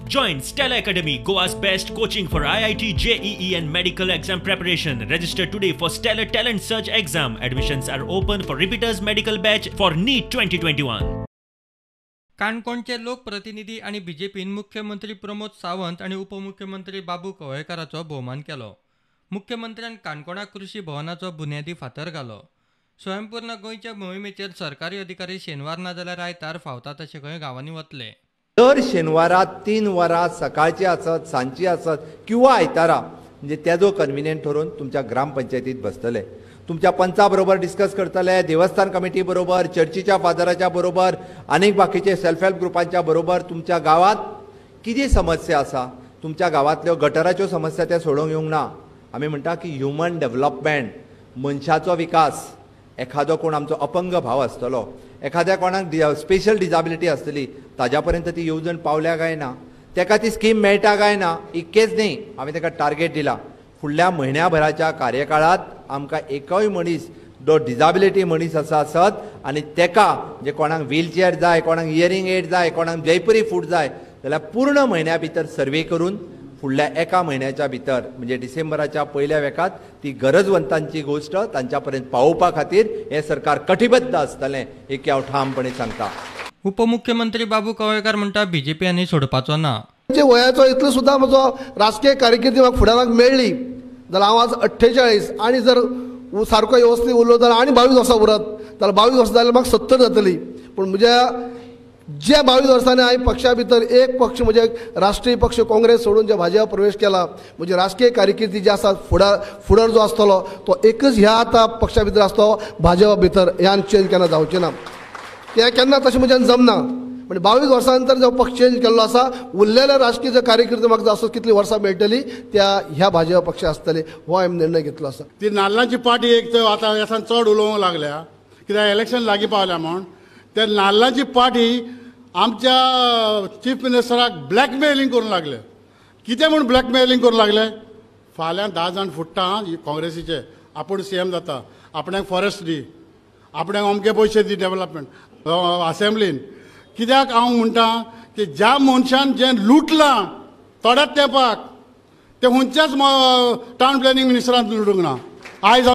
Join Stellar Academy, Goa's best coaching for IIT, JEE and medical exam preparation. Register today for Stellar Talent Search exam. Admissions are open for repeaters medical batch for NEET 2021. काणकोणचे लोकप्रतिनिधी आनी बीजेपीन मुख्यमंत्री प्रमोद सावंत आनी उपमुख्यमंत्री बाबू कवळेकाराचो भोवमान केलो. मुख्यमंत्र्यान काणकोणा कृषी भवनाचो बुन्यादी फातर घालो. स्वयंपूर्ण गोंयच्या मोहिमेचेर सरकारी अधिकारी शेनवार ना जाल्यार आयतार फावता तशें खंय गांवांनी वतले. दर शेनवारा 3 वरां सकाळची आसत, सांजची आसत किंवा आयतारा, म्हणजे तेजो कन्विनियंट ठरोवन तुमच्या ग्रामपंचायतीत बसतले, तुमच्या पंचा बरोबर डिस्कस करतले, देवस्थान कमिटी बरोबर, चर्चीच्या फादराच्या बरोबर, आनीक बाकीचे सेल्फ हेल्प ग्रुपांच्या बरोबर तुमच्या गांवांत कितें समस्या आसा, तुमच्या गांवांतल्यो गटराच्यो समस्या त्या सोडोवंक येवंक ना. आमी म्हणटा की ह्युमन डेव्हलपमेंट, मनशाचो विकास. एखादो कोण आमचो अपंग भाव आसतलो, एखाद्या कोणाक स्पेशल डिजाबिलिटी आसतली, ताज्या पर्यंत ती येवजण पावल्या काय ना, तेका ती स्कीम मेळटा काय ना, इतकेच न्ही हांवें ताका टार्गेट दिला, फुडल्या म्हयन्याभराच्या कार्यकाळांत आमकां एकय मनीस जो डिजाबिलिटी मनीस आसा आसत आनी तेका जे कोणाक व्हीलचेअर जाय, कोणाक इयरिंग एड जाय, कोणाक जयपुरी फूट जाय, जाल्यार पूर्ण म्हयन्या भितर सर्वे करून फुडल्या एका म्हयन्याच्या भितर म्हणजे डिसेंबराच्या पयल्या वेकात ती गरजवंतांची गोश्ट तांच्या पर्यंत पावोवपा खातीर हें सरकार कटिबद्ध आसतलें हें हांव ठामपणे सांगता. उपमुख्यमंत्री बाबू कवळेकार म्हणटा बीजेपी आनी सोडपाचो ना. वयाचो इतलो सुद्दां म्हजो राजकीय कारकिर्दी म्हाका फुडाराक मेळ्ळी जाल्यार हांव आज 48 आनी जर सारको वेवस्थीत उरलो जाल्यार आनी 22 वर्सां उरत जाल्यार 22 वर्सां जाल्यार म्हाका 70 जातली. पूण म्हज्या ज्या 22 वर्सांनी हांवें पक्षा भितर एक पक्ष म्हणजे राष्ट्रीय पक्ष काँग्रेस सोडून जे भाजपा प्रवेश केला, म्हणजे राजकीय कारकिर्दी जी आसा फुडार जो आसतलो तो एकच ह्या आतां पक्षा भितर आसतो, भाजपा भितर ह्यान चेंज केन्ना जावचें ना, तें केन्ना तशें म्हज्यान जमना. म्हणजे 22 वर्सां नंतर जो पक्ष चेंज केल्लो आसा, उरलेल्या राजकीय जो कारकिर्दी म्हाका जासो कितली वर्सां मेळटली त्या ह्या भाजपा पक्ष आसतले हो हांवें निर्णय घेतलो आसा. ती नाल्लांची पार्टी एक तर आतां येसान चड उलोवंक लागल्या कित्याक इलेक्शन लागीं पावल्या म्हूण. ते नाल्लांची पार्टी आमच्या चीफ मिनिस्टराक ब्लॅकमेलिंग करूंक लागले. कितें म्हूण ब्लॅकमेलिंग करूंक लागले? फाल्यां 10 जाण फुट्टा काँग्रेसीचे, आपूण सीएम जाता, आपणाक फॉरेस्ट दी, आपणाक अमके पयशे दी डेव्हलपमेंट असेंब्लीन. कित्याक हांव म्हणटा की ज्या मनशान जें लुटलां थोड्याच तेंपाक तें खंयच्याच टावन प्लॅनिंग मिनिस्टरान लुटूंक ना. आयज